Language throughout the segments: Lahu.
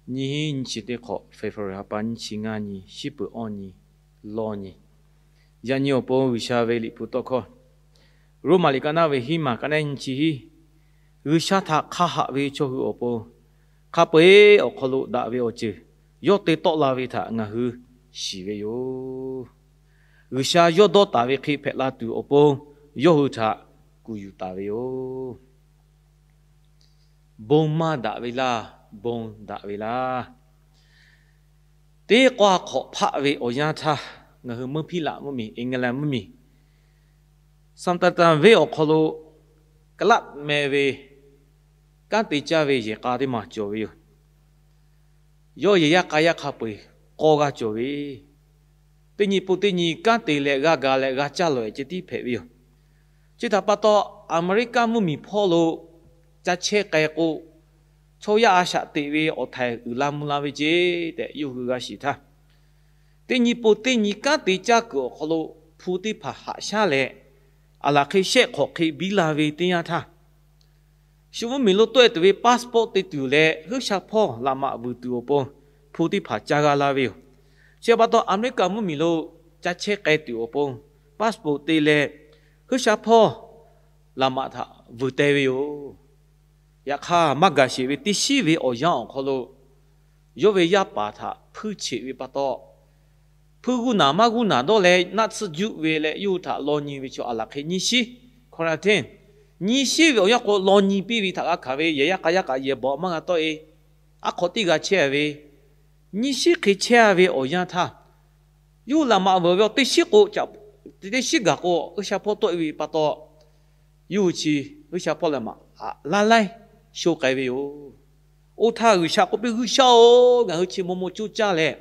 Nyiˇ hinˉ nyiˇ chi teˇ hk'awꞈ, February ha pa nyiˇ chi ngaˇ nyi, shiˉ peuˬ awˇ nyi, lawˇ nyi. Yaꞈ nyi awˬ pon G'uiˬsha ve liꞈ hpu tawˇ hkawˇ, Roˉmaꞈ liꞈ ka naˉ ve hiˉ maˬ ka naˉ nyiˇ chi hiˉ, G'uiˬsha htaꞈ hk'a haꞈ ve chaw hui awˬ pon hk'a peu-eˬ awˬ hk'aw lo daꞈ ve awˬ ceuˬ yawˇ te tawˆ la ve htaꞈ ngaˬ hui shiˍ ve yoˬ. G'uiˬsha yawˇ dawˇ taˍ ve hk'e hpehꞈ la tuˬ awˬ pon yawˇ hui htaꞈ kuˬ yuˬ taˍ ve yoˬ. Bon maˇ daꞈ ve laˇ, bon daꞈ ve laˇ. Teˇ k'aw hk'awꞈ hpaˆ ve awˬ yanˇ htaˇ, ngaˬ hui meuˇ hpiˇ laꞈ mvuhˇmiˬ, England mvuhˇmiˬ, Southampton venˇ awˬ hk'aw lo Club meh ve kanˉ te caˇ ve yehˬ k'a teˇ maˬ cawˬ ve yoˬ. Yawˇ yehˬ yaˇ k'a yaˇ hk'a peu-eˬ k'awˇ g'aˇ cawˬ ve, teˇ nyi pun teˇ nyi kanˉ te leh g'a gaˬ leh g'a caˇ lawˬ-e ceh tiˉ hpehꞈ ve yoˬ. Chi htaꞈ pa taw, Aˍmeˍriˆkaˆ mvuhˇmiˬ hpawˇ lo ca chehˇ k'ai k'o, chaw yaˇ a shaꞈ teꞈ ve awˬ htaiˍ uiˍ la mvuh la ve ceh tehꞈ yawˇ hui g'a shiˍ htaˇ, teˇ nyi pun teˇ nyi kanˉ te caˇ kuiˬ awˬ hk'aw lo hpu teˇ hpaˍ haꞈ shaˉ leh, aˬ laˬ hk'e shehˆ hk'awꞈ hk'e biˇ la ve teˇ yanˇ htaˇ, shu mvuhˇmiˬ lo tawˆ-e tuˬ ve passport te tuˬ leh G'uiˬsha hpawˇ laꞈ maꞈ vuiˬ tuˬ awˬ pon hpu teˇ hpaˍ ca g'a la ve yoˬ. Chi pa taw, Aˍmeˍriˆkaˆ mvuhˇmiˬ lo ca chehˇ k'ai tuˬ awˬ pon passport te leh G'uiˬsha hpawˇ laꞈ maꞈ htaꞈ vuiˬ teh ve yoˬ. Yaꞈ hk'aˇ, maˇ gaˬ sheˍ ve teˇ shiˉ ve awˬ yanˇ awˬ hk'aw lo yawˇ ve yaˇ paˍ htaꞈ hpuiˇ cheꞈ ve pa taw, hpuiˇ g'uˇ naˬ maˇ g'uˇ naˬ dawˇ leh naˆ tsuhˇ juˆ ve leh yawˇ hui htaꞈ law nyi ve chaw aˬ laˬ hk'e nyiˇ shiˉ, quarantine, nyiˇ shiˉ ve awˬ yanˇ k'o, law nyi piˇ ve htaꞈ g'a hkanˍ ve, yehˬ yaˇ k'a yaˇ kaꞈ yehˬ bawˬ maˇ g'a tawˆ-e, aˉ hk'awꞈ tiˉ g'a chehˇ ve, nyiˇ shiˉ hk'e chehˇ ve awˬ yanˇ htaˇ, yawˇ hui laꞈ maꞈ vuiˬ ve awˬ teˇ shiˉ k'o, teˇ shiˉ gaˬ k'o G'uiˬsha hpawˇ tawˆ-e ve pa taw, yawˇ hui chi G'uiˬsha hpawˇ laꞈ maꞈ laˇ laiˉ sho k'ai ve yoˬ. Oˇ htaˇ G'uiˬsha k'oˆ piˇ, G'uiˬsha-oˬ, ngaˬ hui chi maw maw coˇ caˇ leh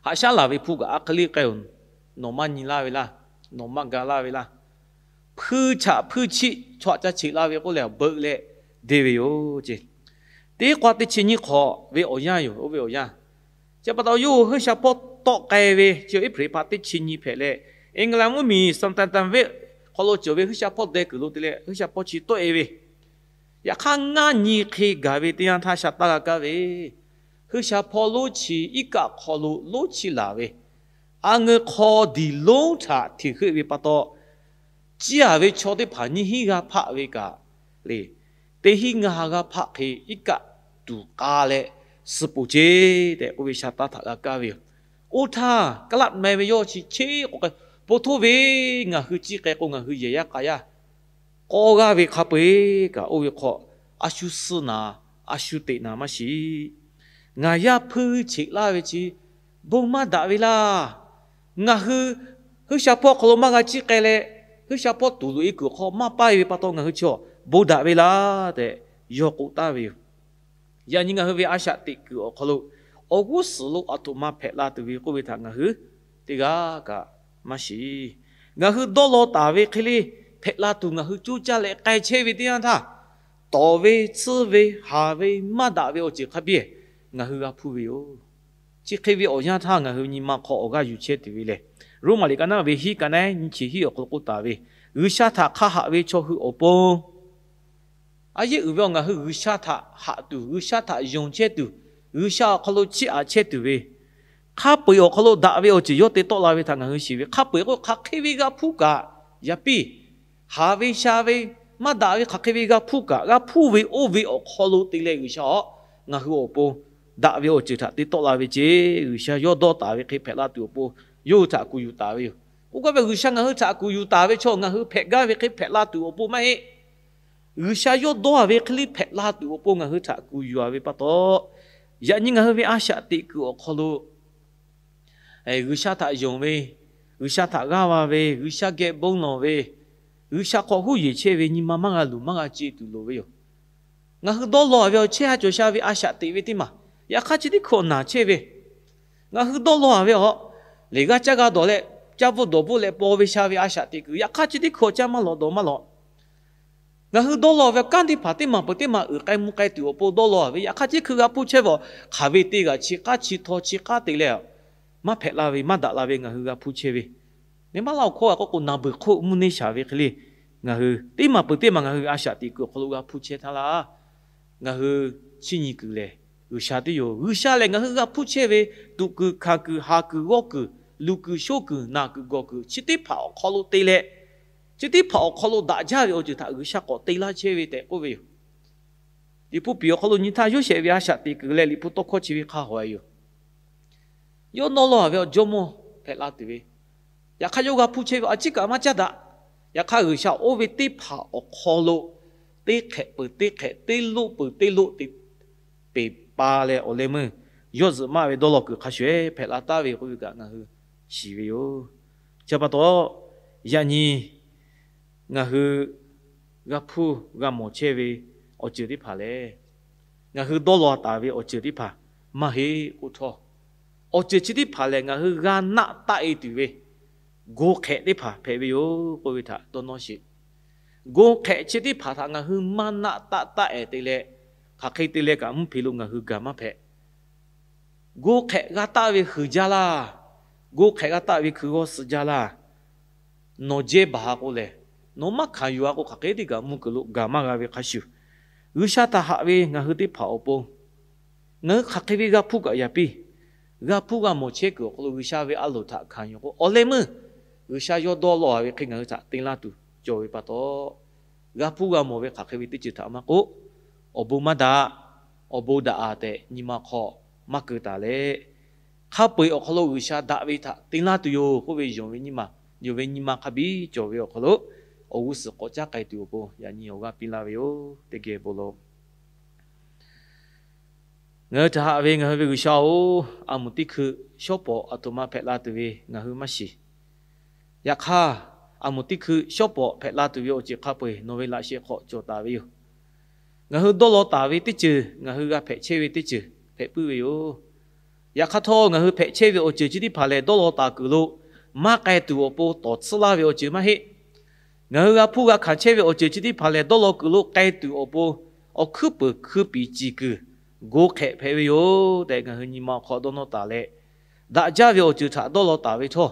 haꞈ shaˉ laˬ ve hpu kaꞈ a hk'e le k'ai-oˬ. Nawˬ maˇ nyi laˇ ve laˇ, nawˬ maˇ ga laˇ ve laˇ, hpuiˇ chaꞈ hpuiˇ chiˆ chaw htaꞈ ca cheꞈ la ve k'oˆ leh beuꞈ leh deˇ ve yoˬ ce. Teˇ k'aw teˇ chi nyiˇ hk'awꞈ ve awˬ yanˇ yoˬ. Oˇ ve awˬ yanˇ, chi pa taw yawˇ hui G'uiˬsha hpawˇ tawˆ k'ai ve chi April hpaˍ teˇ chi nyi hpehꞈ leh, England mvuhˇmiˬ Southampton venˇ hk'aw lo cawˬ ve G'uiˬsha hpawˇ deh kuiˬ lo te leh G'uiˬsha hpawˇ chi tawˆ-e ve, yaꞈ hk'aˇ ngaˇ nyi hk'e gaˬ ve teˇ yanˇ htaˇ sha taˇ g'a kaˇ ve, G'uiˬsha hpawˇ lonˉ chi iˉ kaˆ hk'aw lo lonˉ chi laˬ ve, a ngeu hk'aw diˬ lonˉ htaꞈ hteꞈ heuˆ ve pa taw, ciˇ a ve chaw teˇ hpaˍ nyiˇ hinˉ g'aˇ hpaˆ ve kaꞈ le, teˇ hinˉ ngaˇ ha g'aˇ hpaˆ hk'e iˉ kaˆ tuˬ k'a leh suh poˬ ce tehꞈ k'oˆ ve sha taˇ htaꞈ g'a kaˇ ve yoˬ. Oˇ htaˇ Club meh ve yawˇ chi cheˇ k'o k'ai, po htoˇ ve ngaˬ hui ciˇ k'ai k'o ngaˬ hui yehˬ yaˇ k'a yaˇ k'awˇ g'aˇ ve hk'a peu-eˬ kaꞈ oˇ ve hk'aw a shu suh naˍ, a shu teꞈ naˍ maˇ shiˍ. Ngaˬ yaˇ hpuiˇ cheꞈ laˇ ve chi bon maˇ daꞈ ve laˇ. Ngaˬ hui G'uiˬsha hpawˇ hk'aw lo maˇ g'a ciˇ k'ai leh, G'uiˬsha hpawˇ tuˬ loꞈ-e kuiˬ hk'aw maˇ paˇ-e ve pa taw ngaˬ hui chaw bon daꞈ ve laˇ tehꞈ yawˇ k'oˆ taˍ ve yoˬ. Yaꞈ nyi ngaˬ hui ve a shaꞈ teꞈ kuiˬ awˬ hk'aw lo awˬ g'uˇ suhˍ lo aˬ htoꞈ ma hpehꞈ la tuˬ ve k'oˆ ve htaꞈ ngaˬ hui teˇ g'aˇ kaꞈ maˇ shiˍ. Ngaˬ hui dawˇ law taˍ ve hk'e le hpehꞈ la tuˬ ngaˬ hui coˇ caˇ leh k'ai chehˇ ve teˇ yanˇ htaˇ, tawˍ ve, tsuhˇ ve, haˍ ve, maˇ daꞈ ve awˬ ceuˬ hk'a biˇ ngaˬ hui g'a hpuˇ ve yoˬ. Chi hk'e ve awˬ yanˇ htaˇ ngaˬ hui nyi ma hk'aw awˬ g'aˇ yuˬ chehˇ tuˬ ve lehˬ, Roˉmaꞈ liꞈ ka naˉ ve hiˉ ka naˉ nyiˇ chi hiˉ awˬ hk'aw lo k'oˆ taˍ ve, G'uiˬsha htaꞈ hk'a haꞈ ve chaw hui awˬ pon a yeˇ uiˍ ve awˬ ngaˬ hui G'uiˬsha htaꞈ haꞈ tuˬ, G'uiˬsha htaꞈ yonˍ chehˇ tuˬ, G'uiˬsha awˬ hk'aw lo chiˇ aꞈ chehˇ tuˬ ve, hk'a peu-eˬ awˬ hk'aw lo daꞈ ve awˬ ceuˬ yawˇ te tawˆ la ve htaꞈ ngaˬ hui shiˍ ve, hk'a peu-eˬ k'o hk'aˬ hk'e ve g'a hpuˇ kaꞈ yaꞈ piˇ, haˍ ve sha ve, maˇ daꞈ ve hk'aˬ hk'e ve g'a hpuˇ kaꞈ g'a hpuˇ ve oˇ ve awˬ hk'aw lo te leh G'uiˬsha-oˬ, ngaˬ hui awˬ pon daꞈ ve awˬ ceuˬ htaꞈ te tawˆ la ve ce. G'uiˬsha yawˇ dawˇ taˍ ve hk'e hpehꞈ la tuˬ awˬ pon yawˇ hui htaꞈ kuˬ yuˬ taˍ ve yoˬ. K'oˆ gaˇ ve G'uiˬsha ngaˬ hui htaꞈ kuˬ yuˬ taˍ ve chaw ngaˬ hui hpehꞈ gaˇ ve hk'e hpehꞈ la tuˬ awˬ pon maˇ heˆ. G'uiˬsha yawˇ dawˇ ve hk'e le hpehꞈ la tuˬ awˬ pon ngaˬ hui htaꞈ kuˬ yuˬ-a ve pa taw, yaꞈ nyi ngaˬ hui ve a shaꞈ teꞈ kuiˬ awˬ hk'aw lo G'uiˬsha htaꞈ yonˍ ve, G'uiˬsha htaꞈ g'aˇ va ve, G'uiˬsha geh bon lawˬ ve, G'uiˬsha hk'aw huˉ yeˬ chehˇ ve nyi ma maˇ g'a luˬ maˇ g'a ce tuˬ loˍ ve yoˬ. Ngaˬ hui dawˇ law-a ve awˬ chehˇ ha cawˬ sha ve a shaꞈ teꞈ ve teˇ maˬ, yaꞈ hk'aˇ chi teˇ hkui awˬ naˬ chehˇ ve, ngaˬ hui dawˇ law-a ve awˬ lehˬ g'a caˇ g'a dawˬ leh, caˇ bvuhˆ dawˬ bvuhˆ leh paw ve sha ve a shaꞈ teꞈ kuiˬ, yaꞈ hk'aˇ chi teˇ hkui awˬ caˇ maˇ lawꞈ dawˬ maˇ lawꞈ. Ngaˬ hui dawˇ law ve kanˉ teˇ hpaˍ teˇ maˬ peuˬ teˇ maˬ uiˍ k'ai mvuh k'ai tuˬ awˬ pon dawˇ law-a ve, yaꞈ hk'aˇ chi hkui g'a hpuˇ chehˇ ve awˬ hk'aˬ ve te g'aꞈ chi k'aˉ chi htaw chi k'aˉ te leh, maˇ hpehꞈ la ve maˇ daꞈ la ve ngaˬ hui g'a hpuˇ chehˇ ve, neˇ maˇ laˇ awˬ hkawˇ g'a k'oˆ k'o naˬ beuˬ hk'oˆ mvuhˇ neˇ shaˍ ve hk'e le, ngaˬ hui teˇ maˬ peuˬ teˇ maˬ ngaˬ hui ve a shaꞈ teꞈ kuiˬ awˬ hk'aw lo g'a hpuˇ chehˇ htaˇ laˇ. Ngaˬ hui chiˇ nyi kuiˬ lehˬ, G'uiˬsha teˇ yoˬ. G'uiˬsha lehˬ ngaˬ hui g'a hpuˇ chehˇ ve tuꞈ kuiˬ, hkanˍ kuiˬ, haˍ kuiˬ, g'awˇ kuiˬ, luˬ kuiˬ, shoˇ kuiˬ, naˬ kuiˬ, gawˬ kuiˬ chi teˇ hpaˍ awˬ hk'aw lo te leh, chi teˇ hpaˍ awˬ hk'aw lo daꞈ jaˇ ve awˬ ceuˬ htaꞈ G'uiˬsha k'awꞈ te laˇ chehˇ ve tehꞈ k'oˆ ve yoˬ. Liꞈ hpu piˍ awˬ hk'aw lo nyi htaˇ Yoˇsehꞈ ve a shaꞈ teꞈ kuiˬ leh Liꞈ hpu tawˇ hkawˇ chi ve hk'a hawˍ e yoˬ. Yawˇ nawˇ law ve awˬ jawˇmawˇ hpehꞈ la tuˬ ve, yaꞈ hk'aˇ yawˇ g'a hpuˇ chehˇ ve a ciˉ kaꞈ maˇ caˉ daꞈ. Yaꞈ hk'aˇ G'uiˬsha oˇ ve teˇ hpaˍ awˬ hk'aw lo teˇ hk'ehꞈ peuˬ teˇ hk'ehꞈ, teˇ loˆ peuˬ teˇ loˆ te peˍ pa leh awˬ leh meuˇ yawˇ zuhꞈ maˆ ve dawˇ law kuiˬ hk'a shuˍ ehˉ hpehꞈ la taˍ ve k'oˆ ve kaꞈ ngaˬ hui shiˍ ve yoˬ. Chi pa taw, yaꞈ nyi ngaˬ hui g'a hpuˇ g'a mawˬ chehˇ ve awˬ ceuˬ teˇ hpaˍ lehˬ, ngaˬ hui dawˇ law taˍ ve awˬ ceuˬ teˇ hpaˍ maˇ heˆ k'oˆ htawˇ, awˬ ceuˬ chi teˇ hpaˍ lehˬ ngaˬ hui g'a naˆ taˆ e tuˬ ve go hk'ehꞈ teˇ hpaˍ hpehꞈ ve yoˬ k'oˆ ve htaꞈ dawˇ nawˇ sheˍ. Go hk'ehꞈ chi teˇ hpaˍ htaꞈ ngaˬ hui maˇ naˆ taˆ taˆ ehˍ te leh, hk'aˬ hk'e te leh kaꞈ mvuhˇ hpe lo ngaˬ hui gaˬ maˇ hpehꞈ. Go hk'ehꞈ g'a taˆ ve huiˍ jaˇ laˇ. Go hk'ehꞈ g'a taˆ ve hkui g'awˇ suh jaˇ laˇ. Nawˬ jehˇ baˬ a k'o lehˬ, nawˬ maˇ hkanˍ yuˬ a k'o hk'aˬ hk'e teˇ kaꞈ mvuhˇ kuiˬ lo gaˬ maˇ g'a ve hk'a shuˍ, G'uiˬsha htaꞈ haꞈ ve ngaˬ hui teˇ hpaˍ awˬ pon ngaˬ hui hk'aˬ hk'e ve g'a hpuˇ kaꞈ yaꞈ piˇ. G'a hpuˇ g'a mawˬ chehˇ kuiˬ awˬ hk'aw lo G'uiˬsha ve a loˍ htaꞈ hkanˍ yuˬ k'o, awˬ leh meuˇ G'uiˬsha yawˇ dawˇ law ve hk'e ngaˬ hui htaꞈ te laˇ tuˬ cawˬ ve pa taw, g'a hpuˇ g'a mawˬ ve hk'aˬ hk'e ve teˇ ceuˬ htaꞈ maˇ k'oˆ, awˬ bon maˇ daꞈ, awˬ bon daꞈ a tehꞈ nyi ma hk'aw maˇ keu taˍ leh, hk'a peu eˬ awˬ hk'aw lo G'uiˬsha daꞈ ve htaꞈ te laˇ tuˬ yoˬ k'oˆ ve yonˍ ve nyi ma, yonˍ ve nyi ma hk'a biˇ cawˬ ve awˬ hk'aw lo, awˬ g'uˇ suhˍ k'awꞈ caˉ k'ai tuˬ awˬ pon yaꞈ nyi awˬ g'aˇ piˇ laˇ ve yoˬ. Teˇ geh bon lawˬ. Ngaˬ hui htaꞈ haꞈ ve ngaˬ hui ve G'uiˬsha-oˬ, a moˍ teˇ hkui shawˉ pawˍ aˬ htoꞈ ma hpehꞈ la tuˬ ve ngaˬ hui maˇ shiˍ. Yaꞈ hk'aˇ, a moˍ teˇ hkui shawˉ pawˍ hpehꞈ la tuˬ ve awˬ ceuˬ hk'a peu eˬ nawˬ ve laꞈ sheh hk'aw cawˬ taˍ ve yoˬ. Ngaˬ hui dawˇ law taˍ ve teˇ ceuˬ, ngaˬ hui g'a hpehꞈ chehˇ ve teˇ ceuˬ hpehꞈ puiˉ ve yoˬ. Yaꞈ hk'aˇ htawˇ, ngaˬ hui hpehꞈ chehˇ ve awˬ ceuˬ chi teˇ hpaˍ lehˬ, dawˇ law taˍ kuiˬ lo maˇ k'ai tuˬ awˬ pon tawˍ tsuhˇ laˇ ve awˬ ceuˬ maˇ heˆ. Ngaˬ hui g'a hpuˇ g'a hkanˍ chehˇ ve awˬ ceuˬ chi teˇ hpaˍ lehˬ, dawˇ law kuiˬ lo k'ai tuˬ awˬ pon awˬ hkuiˉ peuˬ hkui piˍ ciˬ kuiˬ go hk'ehꞈ hpehꞈ ve yoˬ tehꞈ ngaˬ hui nyi ma awˬ hk'aw dawˇ nawˇ taˍ leh, daꞈ jaˇ ve awˬ ceuˬ htaꞈ dawˇ law taˍ ve htawˇ,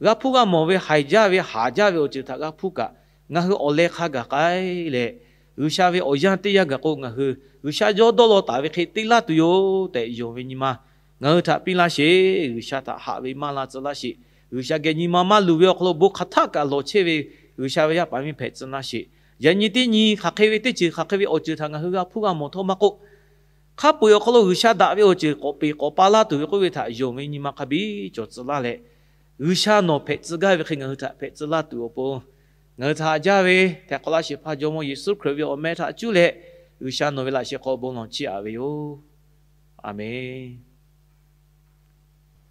g'a hpuˇ g'a mawˬ ve haiˬ jaˇ ve haˍ jaˇ ve awˬ ceuˬ htaꞈ g'a hpuˇ kaꞈ, ngaˬ hui awˬ leh hk'a gaˬ k'ai leh, G'uiˬsha ve awˬ yanˇ teˇ yanˇ gaˬ k'o, ngaˬ hui G'uiˬsha yawˇ dawˇ law taˍ ve hk'e te laˇ tuˬ yoˬ tehꞈ yonˍ ve nyi ma ngaˬ hui htaꞈ piˇ laˇ sheˍ. G'uiˬsha htaꞈ haꞈ ve maˇ la tcuh laˇ sheˍ. G'uiˬsha geh nyi ma maˇ luˬ ve awˬ hk'aw lo bon hk'aˬ htaˆ kaꞈ lawˬ chehˇ ve G'uiˬsha ve yaˇ paˍ miˇ hpehꞈ tcuh laˇ sheˍ. Yaꞈ nyi teˇ nyi hk'aˬ hk'e ve teˇ ceuˬ hk'aˬ hk'e ve awˬ ceuˬ htaꞈ ngaˬ hui g'a hpuˇ g'a mawˬ htawˇ maˇ k'oˆ, hk'a peu eˬ awˬ hk'aw lo G'uiˬsha daꞈ ve awˬ ceuˬ k'awꞈ peˬ k'awꞈ pa laˇ tuˬ ve k'oˆ ve htaꞈ yonˍ ve nyi ma hk'a biˇ cawˬ tcuh laˇ leh, G'uiˬsha nawˬ hpehꞈ tcuh gaˇ ve hk'e ngaˬ hui htaꞈ hpehꞈ tcuh laˇ tuˬ awˬ pon, ngaˬ hui htaꞈ haꞈ jaˇ ve Htaiˍ hk'awꞈ laˇ shehˍ hpaˇ Jawˇmawˇ Yeˍsuˆ Hkriꞈ ve awˬ meh htaꞈ cuˇ leh, G'uiˬsha nawˬ ve laꞈ sheh hk'aw bon lawˬ chiˇ aꞈ ve yoˬ. A menˬ.